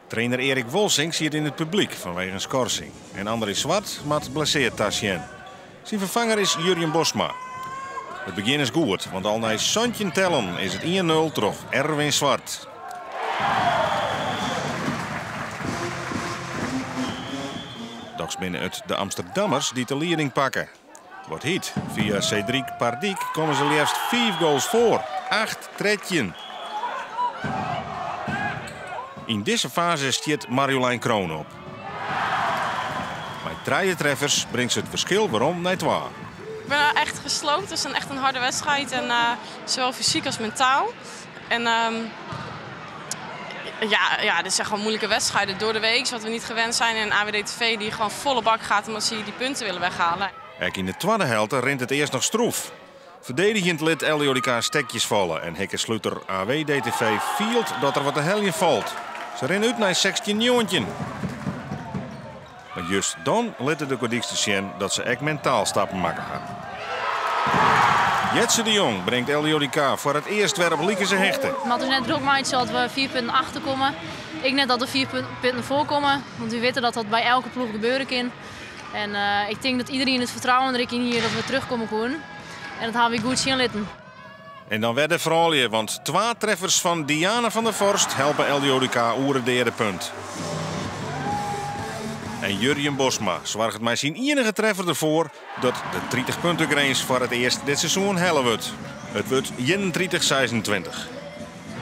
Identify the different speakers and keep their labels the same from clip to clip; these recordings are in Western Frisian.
Speaker 1: Trainer Erik Wolsing siet yn it publyk fanwege in skorsing en André Zwart moat blesseard tasjen. Syn ferfanger is Jurjen Bosma. It begjin is goed, want al nei 17 tellen is it 1-0 troch Erwin Zwart. Dochs binne it de Amsterdammers dy't de lieding pakke. Wat hyt, fia Cedric Pardiek komme se leafst 5 goals foar, 8-13. Yn dizze faze stiet Marjolein Kroon op. Mei trije treffers bringt se it ferskil werom nei 2.
Speaker 2: Ik ben echt gesloopt. Het is echt een harde wedstrijd. En zowel fysiek als mentaal. En ja, dit zijn gewoon moeilijke wedstrijden door de week, wat we niet gewend zijn. En AWDTV die gewoon volle bak gaat omdat ze die punten willen weghalen.
Speaker 1: Ek yn de twadde helte rint it earst noch stroef. Ferdigenjend lit LDODK stekjes falle en hikkesluter AWDTV fielt dat der wat te heljen falt. Se rinne út nei 16-19. Mar just dan litte de Gordyksters sjen dat se ek mentaal stappen makke ha. Jetse de Jong bringt LDODK foar it earst wer op likense hichte.
Speaker 3: We moatte ús net drok meitsje as we 4 punten achterkomme. Ek net as we 4 punten foarkomme, want we witte dat dat by elke ploech gebeure kin. En ik tink dat iderien it fertrouwen der ek yn hie dat we terugkomme koene. En dat ha we goed sjen litten.
Speaker 1: En dan wer de froulju, want 2 treffers fan Diana van der Vorst helpe LDODK oer it deade punt. En Jurjen Bosma soarget mei syn iennige treffer derfoar dat de 30-puntegrins foar it earst dit seizoen helle wurdt. It wurdt 31-26.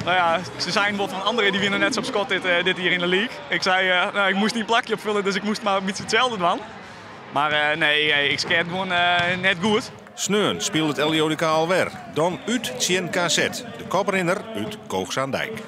Speaker 4: Nou ja, ze zijn wat van anderen die winnen net zo op skot dit hier in de league. Ik zei, nou, ik moest niet een plakje opvullen, dus ik moest maar een beetje hetzelfde doen. Maar nee, ik skeert gewoon net goed.
Speaker 1: Sneon speelt het LDODK alwer. Dan út tsjin KZ, de koprinner út Koog Zaandijk.